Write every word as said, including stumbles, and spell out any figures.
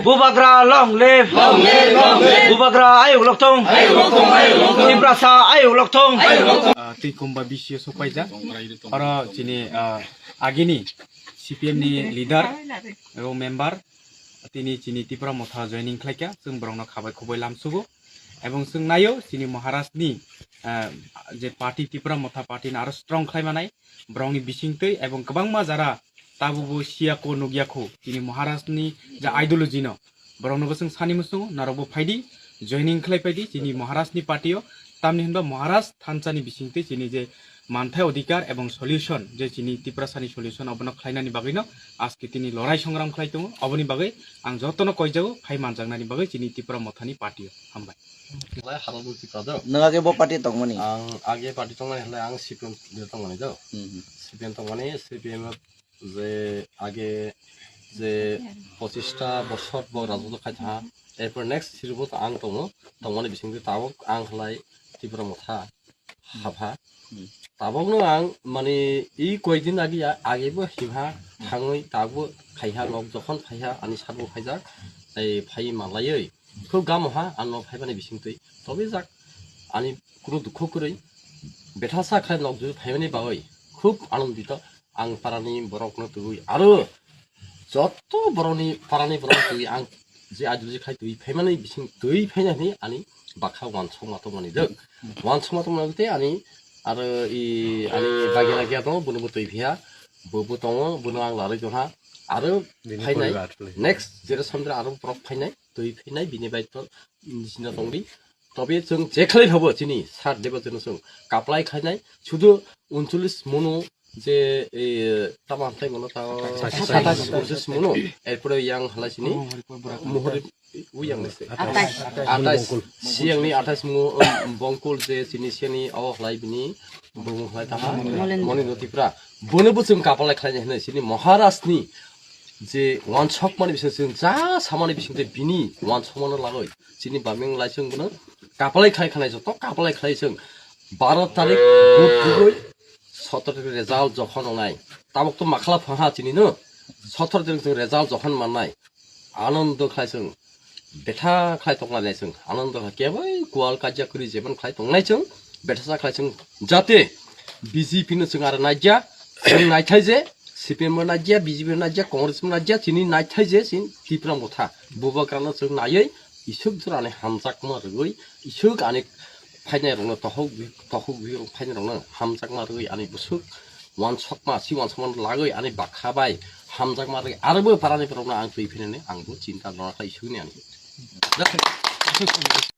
Bubagra long live. Long live, long live. Bubagra ayuk lokthong. Ayuk lokthong, ayuk lokthong. Tiprasa ayuk lokthong. Ah, twi kumba B C O sopaijak. Oro chini, ah, agini C P M ni leader ebo member tini chini Tipra Motha joining khlaikha. Chwng borokno khabai khubui lamsugo. Ebong chwng naio chini Maharaj ni, ah, je party Tipra Motha party no aro strong khlai manai. Borokni bisingtwi ebong kwbangma jara tabukbo siyakho nukyakho chini Maharaj ni je ideology no. Borokno bo chwng sani muchungo, norokbo phaidi, joining khlai phaidi chini Maharaj ni party o. Tamni hinba Maharaj thansa ni bisingtwi chini je manthai odhikar ebong solution je chini Tiprasa ni solution obono khlainani bagwi no aski tini lorai songram khlai tongo. Oboni bagwi ang jotono koijago phai manjaknani bagwi chini Tipra Motha ni party o. Hambai. Lai halal buti kado. Nwng age bo party tongmani? Ang age party tongmani halai ang C P M de tongmani do. Hmm. C P M tongmani, C P M je age je pochista bosor bo rajotw khai tha. Erpor next siribo ang tongo. Tongmani bisingtwi tabuk ang halai Tipra Motha hapha. Hmm. Tabukno ang mani i koidin agi age bo himha thangwi tabuk phaiha nok jokhon phaiha ani sarbo phaijak. Tei phai malaiwi khub gamo ha ano phaimani bisingtwi. Tobe jak ani kunu dukho kwrwi betha sa khlai nok juri phaimani bagwi khub anondito ang parani borokno twiwi aro joto borokni parani borok twi ang je ajuji khai twi phaimani bising twi phaina hwnwi ani bakha wansukma tongmani dok. Wansukma tongmani tei ani aro i ani bagina kya tongo bono bo twi phiya bo bo tongo bono ang larwi tongha aro phainai next generation aro borok phainai twi phainai bini bai to nisina tongdi. Tobe chwng je khlai phabo chini sat deba chwng chwng kaplai khlainai sudu uncholish mono je, e, tamo hamtai mono ta satais, satais uncholish mono. Erpore yang halai sini mohori uyang nese atais. Atais siyang ni atais mo, um, bongkul je chini siyani o halai bini bung halai taha Molen. Molen Tipra. Bono bo chwng kaplai khlainai hinwi chini Maharaj ni je wansokmani bising chwng ja samani bising tei bini wansokmano lagoi chini baming laisung bono kaplai khlai khanai joto kaplai khlai chwng baro tarik vote rwgoi sotoro tarik result jokhon wngnai tabuk to makhla phaha chini no sotoro tarik chwng result jokhon mannai anondo khlai chwng betha khlai tongnai chwng anondo khlai kebai kual kajak kwrwi jeban khlai tongnai chwng betha sa khlai chwng jate B J P no chwng aro naijak chwng naithai je C P M no naijak B J P no naijak Congress no naijak chini naithai je chini Tipra Motha bubagrano chwng naiwi isuk jora ani hamjakma rwgwi isuk ani phainai rokno tohok tohok phainai rokno hamjakma rwgwi ani busuk wansokma si wansokma lagwi ani bakha bai hamjakma rwgwi aro bo parani borokno ang twi phinani ang bo chinta nora khlai isukni ani.